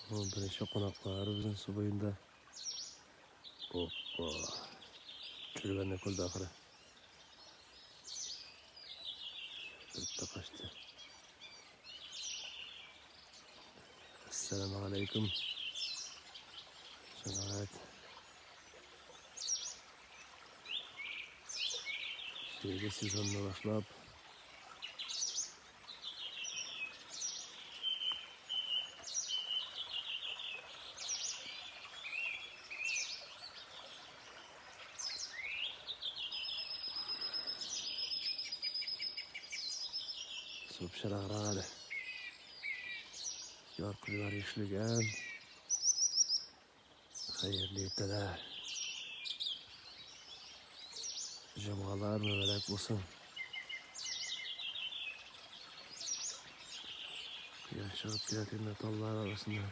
Беренче кунаклар безнең су буенда. Опа. Төшергәнне күрде ахыры. Бетте качты. Ассаламу алейкум. Җәмәгать. Җәйге сезонны башлап, Су пычраграк әле. Яр кыйлар ишелгән. Хәерле иртәләр. Җомгалар мөбарәк булсын. Кояш чыгып килә төнлә таллар арасында.